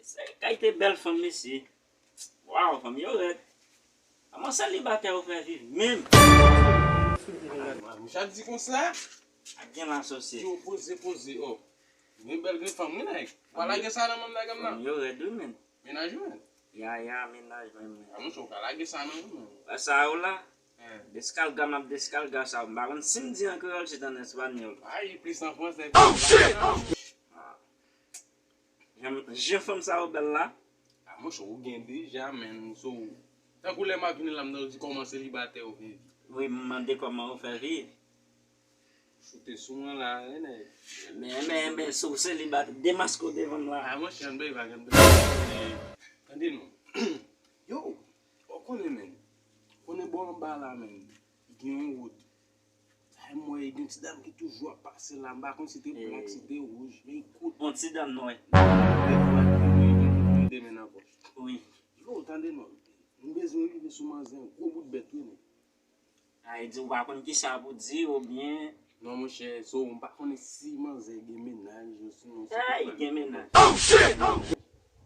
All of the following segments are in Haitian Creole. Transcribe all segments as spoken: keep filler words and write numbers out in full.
Se kalite bèl fanm mesye. Waw, fanm yo rèd. Kòman selibatè yo fè viv menm? Misye ap di konsa? Ap gen la sòsyè. Yo poze, poze, o. Gen bèl, gen fanm, wi, nèg. Ou pa lage sa nan menm nèg nan. Fanm yo rèd, wi, menm. Mennaj ou menm? Ya, ya, mennaj menm, menm. A, monchè, ou pa lage sa nan menm. Wè sa yo la? Deskalga, m ap deskalga sa yo. M pa konn si m di an kreyòl, se an espanyòl. Ay, plis an fransè. Oh, shit! Ah. Jan, jan fanm sa yo bèl la. A, monchè, ou gen deja, menm, so, tankou lè m ap vini la, m nan di kòman selibatè yo viv. Wi, m mande kòman yo fè viv. Choute sou mwen la, wi, nèg. Men, men, men, si w selibatè, demaske w devan m la. A, monchè, ann bay vag, ann bay vag. Tande non. Yo, ou konnen, menm. Konnen bò anba la, menm. Gen yon wout. Sa m wè, gen yon ti dam ki toujou ap pase la. M pa konn si te blak, si te wouj, men li kout. Yon ti dam nwè. Demen nan pòch. Wi. Yo, tande non. M bezwen rive sou manzè, yon gwo bout bèt, wi, men. A, e di ou pa konn kisa pou di, oubyen? Non, monchè, so, m pa konnen si manzè gen mennaj, osinon si... Ay, gen mennaj. Oh, shit! Oh!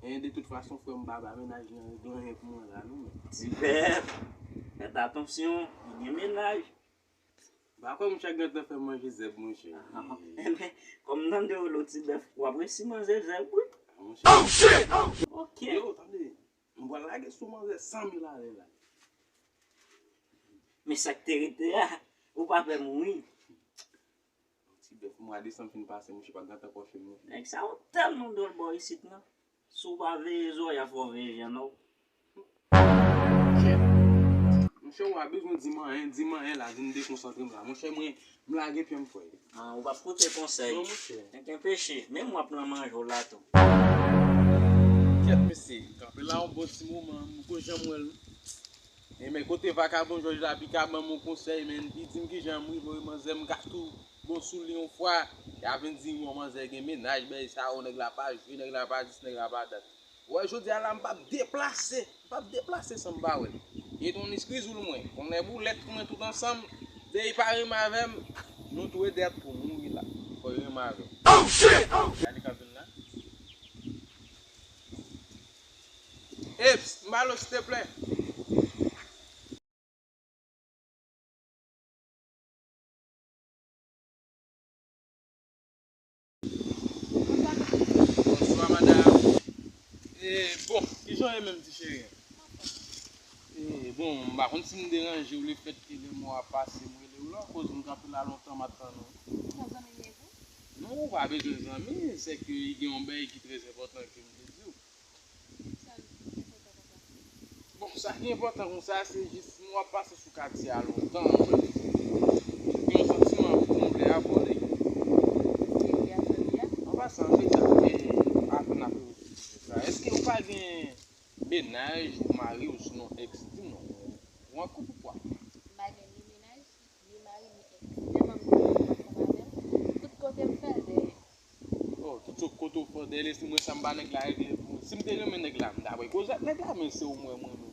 E, de tout fason, frè m, baba mennaj lan regle anyen pou mwen la, non, men. Ti bèf, fèt atansyon, li gen mennaj. M pa kwè monchè gentan fè manje zèb, monchè. Enben, kòm m tande w lo ti bèf, w ap resi manje zèb, wi. Ah, monchè. Oh, shit! Oh! Ok. Yo, tande. M pral lage sou manzè san mil alè la. Men sa k te rete a, ou pa pè mouri. Ti bèf, mwa desanm fin pase, monchè, pa t gentan kòche m non. Nèg sa yo tèlman dwòl bò isit non. Si w pa veye zòrye a, fò w veye vyann ou. Kèt. Monchè, ou pa bezwen di m anyen, di m anyen la, vin dekonsantre m la. Monchè, mwen, m lage pye m, frè. Ah, ou p ap koute konsèy. Non, monchè. Enken peche, menm w ap nan manje w la tou. Kèt, mesye, kanpe la yon bon ti moman, m poko janm wè l. E men kote vakabon Jòj la, pi ka ban m yon konsèy, men, li di m kijan m rive wè manzè, m ka tou bon sou li yon fwa, y a vin di yon manzè gen mennaj, bèy sa yo, nèg la pa jwe, nèg la pa dis, nèg la pa dat. Wè, jodi a la, m p ap deplase, m p ap deplase san m pa wè l. E ton eskizou l mwen, konnen boulèt mwen tout ansanm, depi pa renmen avè m, nou tou de ap pou mouri la. Fò yo renmen avè m. Oh, shit! Oh! Gade k ap vin la. Eps, m ba l, silteplè. Bonswa, madanm. E, bon, kijan w ye menm, ti cheri? E, bon, m pa konn si m deranje w, lefètke lè mwen ap pase, m rele w la, akoz m kanpe la lontan, m ap tann ou. Ou pa zanmi m ye vre? Non, ou pa bezwen zanmi, sèke gen yon bagay ki trè enpòtan ke m vle di w. Bon, sa ki enpòtan konsa, se jis m wè w ap pase sou katye a lontan, mwen gen yon santiman pou konble a pou li. An pasan, se sa, e, avan n ap rezoud sijè sa, èske ou pa gen mennaj, ou marye, osinon èks, di m non, ou an koup ou kwa? M pa gen ni mennaj, ni mari, ni èks. Tèlman m gen moun k ap ansanm avè m, tout kote m fè l dèyè. Oh, tout kote w fè dèyè l, si mwen sa m ba nèg la regle pou mwen. Si m te renmen nèg la, m ta pral koze ak nèg la, men se ou m wè m renmen.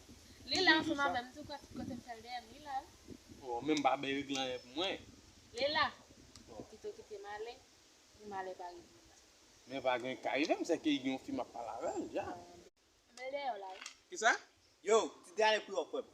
Li la ansanm avè m, tout kote m fè l dèyè m, li la. Oh, men m pa bay regle anyen pou mwen. Li la. Oh. Pito kite m ale, pou malè pa rive m la. Men pa gen ka rive m, sèke gen yon fi m ap pale avè l, ja. Anben, l dèyè w la, wi. Kisa? Yo, ti de ale pou yo, frè m.